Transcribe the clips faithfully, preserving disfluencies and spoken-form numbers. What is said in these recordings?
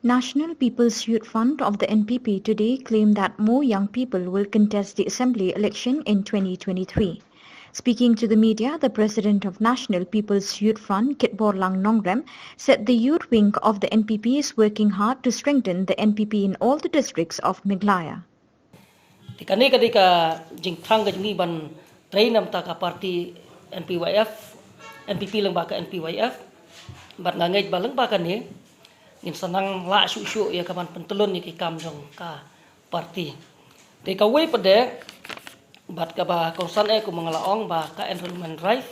National People's Youth Front of the N P P today claimed that more young people will contest the assembly election in twenty twenty-three. Speaking to the media, the president of National People's Youth Front, Kitborlang Nongrem, said the youth wing of the N P P is working hard to strengthen the N P P in all the districts of Meghalaya. Te kane ka dei ka jingthrang ka jong ngi ban trei namar ka party N P Y F, N P P lyngba ka N P Y F. Bad nga ngeit ba lyngba kane ngin sa nang lah shuh shuh ïa ka ban pyntylun ïa ki kam jong ka party. Te kawei pat de bad kaba kongsan eh, kum nga la ong, ba ka enrollment drive.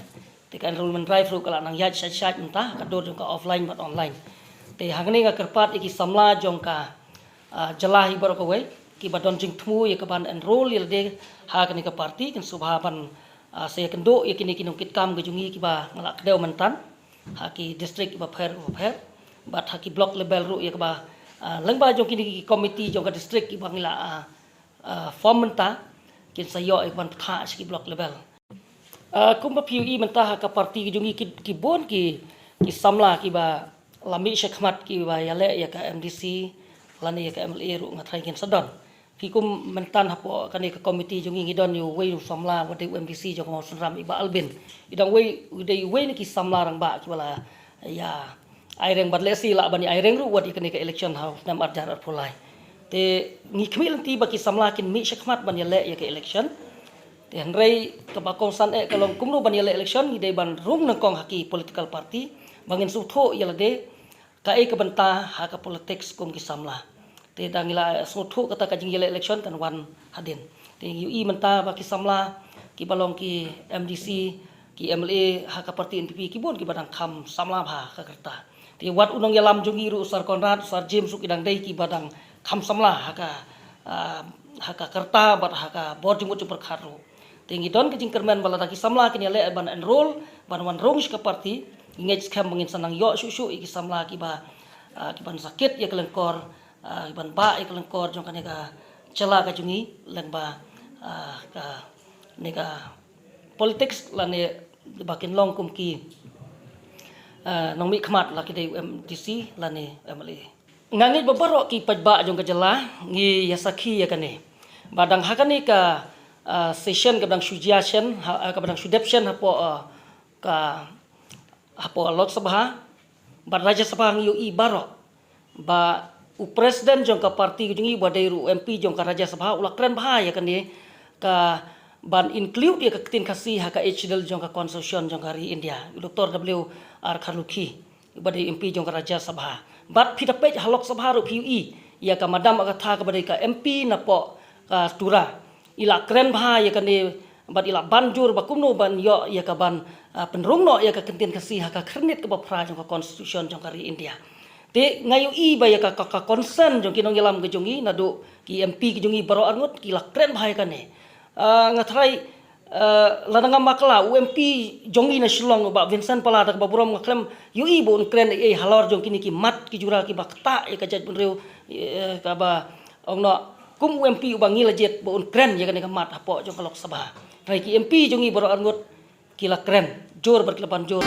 Te ka enrollment drive ruh ka la nang ïaid shait shait mynta, ka dur jong ka offline bad online. Te hangne nga kyrpad ïa ki samla jong ka, ah, jylla hi baroh kawei, kiba don jingthmu ïa ka ban enroll ïa lade ha kane ka party, kin sngewbha ban, ah, sa ïakynduh ïa kine ki nongkitkam ka jong ngi kiba nga la kdew mynta ha ki district kiba pher kiba pher, bad ha ki block level ruh ïa kaba, ah, lyngba jong kine ki committee jong ka district kiba ngi la, ah, ah, form mynta, kin sa ïoh ïa ka ban pynthah sha ki block level. Ah, kumba phi ïohi mynta ha ka party ka jong ngi ki, ki bun ki, ki samla kiba la mih shakhmat kiba ïaleh ïa ka M D C lane ïa ka M L A ruh, nga tharai kin sa don. Phi kum mynta hapoh kane ka committee jong ngi, ngi don ïa uwei u samla uba dei u M D C jong ka Mawsynram, i Bah Albin. I dang wei, u dei uwei na ki samla rangbah kiba la ïa aireng bad lehse lah ban ïa aireng ruh wat ïa kane ka election ha u snem ar hajar arphew lai. Te ngi khmih lynti ba ki samla kin mih shakhmat ban ïaleh ïa ka election. Te hynrei kaba kongsan eh ka long kumno ban ïaleh election, ngi dei ban rung nyngkong ha ki political party ba ngin sngewthuh ïa lade kaei ka bynta ha ka politics kum ki samla. Te da ngi la sngewthuh kata, ka jingïaleh election kan wan hadien. Te ngi ïohi mynta ba ki samla kiba long ki M D C, ki M L A ha ka party N P P, ki bun kiba dang kham samla bha ha ka rta. Te wat u nongïalam jong ngi ruh, u Sir Conrad, u Sir James ruh, ki dang dei kiba dang kham samla ha ka, ah, ha ka rta bad ha ka bor jingmut jingpyrkhat ruh. Te ngi don ka jingkyrmen ba lada ki samla kin ïaleh ban enroll, ban wan rung sha ka party, ngi ngeit skhem ba ngin sa nang ïoh shuh shuh ïa ki samla kiba, ah, kiban sakit ïa ka lyngkor, ah, kiban bah ïa ka lyngkor jong kane ka jylla ka jong ngi lyngba, ah, kane ka politics lane ba kin long kum ki, ah, nongmihkhmat, la ki dei u M D C lane M L A. Nga ngeit ba baroh ki paidbah jong ka jylla ngi ïa sakhi ïa kane. Ba dang ha kane ka, ah, session kaba dang shu jia shen, ha, ah, kaba dang shu dep shen hapoh, ah, ka, hapoh Lok Sabha bad Rajya Sabha, ngi ïohi baroh ba u president jong ka party ka jong ngi uba dei ruh u M P jong ka Rajya Sabha u la kren bha ïa kane ka ban include ïa ka ktien Khasi ha ka Eighth Schedule jong ka Constitution jong ka ri India, u Doctor W R Kharlukhi, uba dei M P jong ka Rajya Sabha. Bad phi da peit ha Lok Sabha ruh phi ïohi ïa ka Madam Agatha kaba dei ka M P napoh ka Tura, i la kren bha ïa kane bad i la ban jur ba kumno ban ïoh ïa ka ban, ah, pynrung noh ïa ka ktien Khasi ha ka khyrnit kaba phra jong ka Constitution jong ka ri India. Te nga ïohi ba ïa ka, ka, ka concern jong ki nongïalam ka jong ngi naduh ki M P ka jong ngi baroh arngut ki la kren bha ïa kane. Ah, nga tharai, ah, lada ngam bakla, u M P jong ngi na Shillong, u Bah Vincent Pala, da kaba burom nga khlem ïohi ba un kren ei ei halor jong kine ki mat ki jura kiba ktah ïa ka jaitbynriew, eh, kaba ong noh kum u M P uba ngi la jied ba un kren ïa kane ka mat hapoh jong ka Lok Sabha. Hynrei ki M P jong ngi baroh arngut ki la kren jur bad ki la ban jur.